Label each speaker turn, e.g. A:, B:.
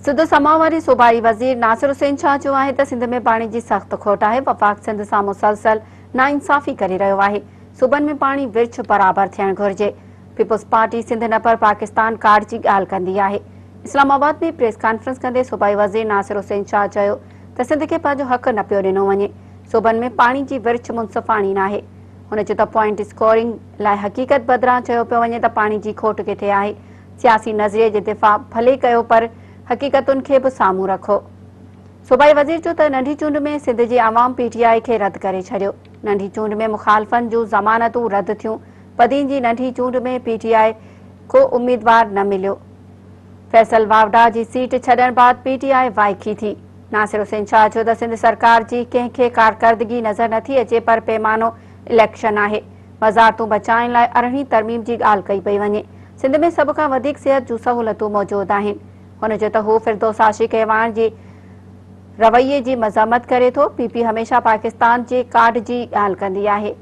A: سڌ سماء واري صوبائي وزير ناصر حسين شاهه چيو آهي ته سنڌ ۾ پاڻي جي سخت کوٽ آهي، وفاق سنڌ سان مسلسل ناانصافي ڪري رهيو آهي، صوبن ۾ پاڻي ورڇ برابر ٿيڻ گهرجي، پيپلز پارٽي سنڌ نه پر پاڪستان ڪارڊ جي ڳالهه ڪندي آهي. اسلام آباد ۾ پريس ڪانفرنس ڪندي صوبائي وزير ناصر حسين شاهه چيو ته سنڌ کي پنهنجو حق نه پيو ڏنو وڃي، صوبن ۾ پاڻي جي ورڇ منصفاڻي ناهي. هن چيو ته پوائنٽ اسڪورنگ لاء حقيقت بدران چيو پيو وڃي ته پاڻي جي کوٽ ڪٿي آهي، سياسي نظريي جي دفاع ڀلي ڪيو پر حقيقتن کي به سامهون رکو. صوبائي وزير چيو ته ننڍي چونڊ ۾ سنڌ جي عوام پي ٽي آء کي رد ڪري ڇڏيو، ننڍي چونڊ ۾ مخالفن جون ضمانتون رد ٿيون، بدين جي ننڍي چونڊ ۾ پي ٽي آء ڪو اميدوار نه مليو. فيصل واوڊا جي سيٽ ڇڏڻ بعد پي ٽي آء وائکي ٿي. ناصر حسين شاهه چيو ته سنڌ سرڪار جي ڪنهن کي ڪارڪردگي نظر نٿي اچي پر پيمانو اليڪشن آهي. وزارتون بچائڻ لاء ارڙهين ترميم جي ڳالهه ڪئي پئي وڃي. سنڌ ۾ سڀ کان وڌيڪ صحت جون سهولتون موجود آهن. هن چيو ته هو فردوس عاشق اعواڻ جي رويي جي مذمت ڪري ٿو، پي پي هميشه پاڪستان جي ڪارڊ جي ڳالهه ڪندي آهي.